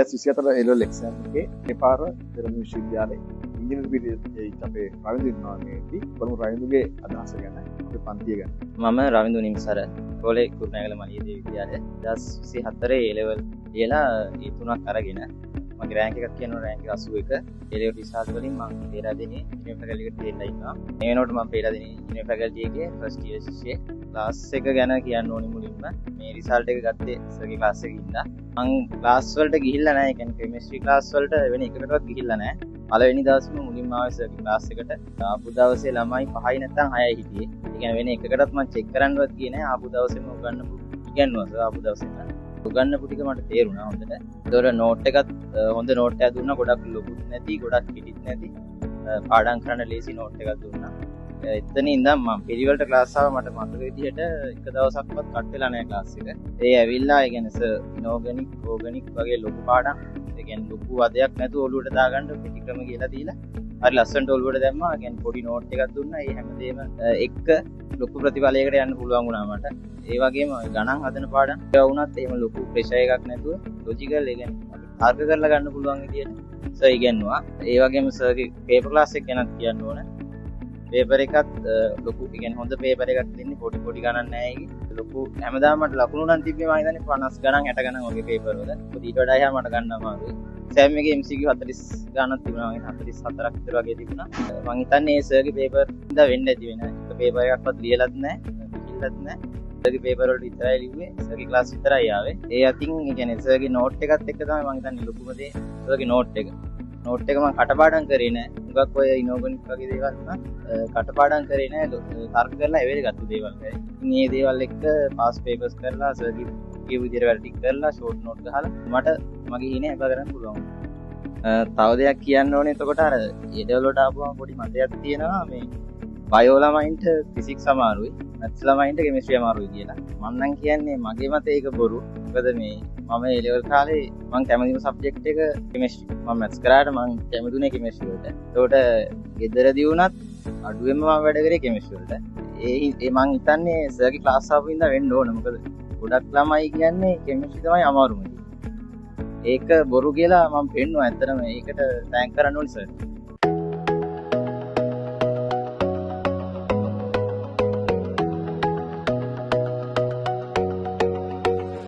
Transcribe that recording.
2024 A level exam එකේ මේ පාර පෙරමුණ විශ්වවිද්‍යාලයේ ඉංජිනේරු පීඨයේ අපේ රවින්දු ඉන්නවා මේකදී. බලමු රවින්දුගේ අදහස ගැන, අපේ පන්තිය ගැන. මම රවින්දු නිම්සර, පොලේ කුරුණෑගල මලියදේව විද්‍යාලය 2024 A level ලියලා ඒ තුනක් අරගෙන මගේ රෑන්ක් එකක් කියනවා, රෑන්ක් එක 81. A level result වලින් මම පේරාදෙණියේ ඉංජිනේරු ෆැකල්ටි එකට තේරලා ඉන්නවා. මේ වෙනකොට මම පේරාදෙණියේ ඉංජිනේරු ෆැකල්ටි එකේ ෆස්ට් ඉයර් ශිෂ්‍යයෙක්. ක්ලාස් එක ගැන කියන්න ඕනි මුලින්ම මේ රිසල්ට් එක ගත්තේ සර්ගේ ක්ලාස් එකේ ඉඳලා. මං ක්ලාස් වලට ගිහිල්ලා නැහැ. ඒ කියන්නේ කෙමිස්ට්‍රි ක්ලාස් වලට වෙන එකකටවත් ගිහිල්ලා නැහැ. පළවෙනි දවසේම මුලින්ම ආවේ සර්ගේ ක්ලාස් එකට. ආපු දවසේ ළමයි 5යි නැත්නම් 6යි හිටියේ. ඒ කියන්නේ වෙන එකකටත් මං චෙක් කරන්නවත් ගියේ නැහැ. ආපු දවසේම උගන්නපු ඉගැන්නුවා සර්. ආපු දවසේම උගන්නපු ටික මට තේරුණා හොඳට. ඒතොර නෝට් එකත් හොඳ නෝට් එකක් දුන්නා. ගොඩක් ලොකුත් නැති, ගොඩක් කෙටිත් නැති, පාඩම් කරන්න ලේසි නෝට් එකක් දුන්නා. එතන ඉඳන් මම පිළිවෙලට ක්ලාස් ආවා. මට මතක විදිහට එක දවසක්වත් කට් වෙලා නැහැ ක්ලාස් එක. ඒ ඇවිල්ලා ඒ කියන්නේ සර් ඉනෝගනික්, ඕගනික් වගේ ලොකු පාඩම්, ඒ කියන්නේ ලොකු වදයක් නැතුව ඔලුවට දාගන්න කෙටි ක්‍රම කියලා දීලා හරි ලස්සනට ඔලුවට දැම්මා. ඒ කියන්නේ පොඩි නෝට් එකක් දුන්නා. ඒ හැමදේම එක්ක ලොකු ප්‍රතිඵලයකට යන්න පුළුවන් වුණා මට. ඒ වගේම ගණන් හදන පාඩම් ඒවා වුණත් එහෙම ලොකු ප්‍රෙෂර් එකක් නැතුව ලොජිකල්, ඒ කියන්නේ අපි තර්ක කරලා ගන්න පුළුවන් විදියට සර් ඉගෙනුවා. ඒ වගේම සර්ගේ පේපර් ක්ලාස් එක ගැනත් කියන්න ඕන. පේපර් එකත් ලොකු, ඒ කියන්නේ හොඳ පේපර් එකක් දෙන්නේ, පොඩි පොඩි ගණන් නෑ ඒකේ. ලොකු හැමදාම මට ලකුණු නම් තිබ්බේ මම හිතන්නේ 50 ගණන් 60 ගණන් වගේ පේපර් වල. මොකද ඊට වඩා එහා මට ගන්න අමාරුයි. එක්සෑම් එකේ MCQ 40 ගණනක් තිබුණා වගේ, 44ක් විතර වගේ තිබුණා. මං හිතන්නේ ඒ සර්ගේ පේපර් ඉඳලා වෙන්න ඇති වෙන එක පේපර් එකක්වත් ලියලත් නෑ, ගිහිල්ලත් නෑ. සර්ගේ පේපර් වලට විතරයි ලිව්වේ, සර්ගේ ක්ලාස් විතරයි ආවේ. ඒ අතින් ඒ කියන්නේ සර්ගේ නෝට් එකත් එක්ක තමයි මං හිතන්නේ ලොකුම දේ සර්ගේ නෝට් එක. නෝට් එක මං කටපාඩම් කරේ නෑ. හුඟක් ඔය ඉනෝගනික් වගේ දේවල් වුණත් කටපාඩම් කරේ නෑ. තර්ක කරලා ඒ වෙලේ ගත්ත දේවල් කරේ. ඉතින් මේ දේවල් එක්ක පාස් පේපර්ස් කරලා සර්ගේ කියපු විදියට වැඩ ටික කරලා ෂෝට් නෝට් ගහලා මට මගේ හීනේ හැබා කරන්න පුළුවන් වුණා. තව දෙයක් කියන්න ඕනේ. එතකොට අර ඒ ලෙවල් වලට ආපුවම පොඩි මතයක් තියෙනවා මේ බයෝ ළමයින්ට ෆිසික්ස් අමාරුයි, මැත්ස් ළමයින්ට කෙමිස්ට්‍රි අමාරුයි කියලා. මං නම් කියන්නේ මගේ මතය ඒක බොරු. මොකද මේ මම ඒ ලෙවල් කාලේ මං කැමතිම සබ්ජෙක්ට් එක කෙමිස්ට්‍රි. මං මැත්ස් කරාට මං කැමතුනේ කෙමිස්ට්‍රි වලට. එතකොට ගෙදරදී වුණත් අඩුවෙන්ම මං වැඩ කරේ කෙමිස්ට්‍රි වලට. ඒ මං හිතන්නේ සර්ගේ ක්ලාස් ආපු හින්දා වෙන්න ඕන. මොකද ගොඩක් ළමයි කියන්නේ කෙමිස්ට්‍රි තමයි අමාරුම කියලා. ඒක බොරු කියලා මං පෙන්නුවා. ඇත්තටම ඒකට thank කරන්න ඕනි සර්.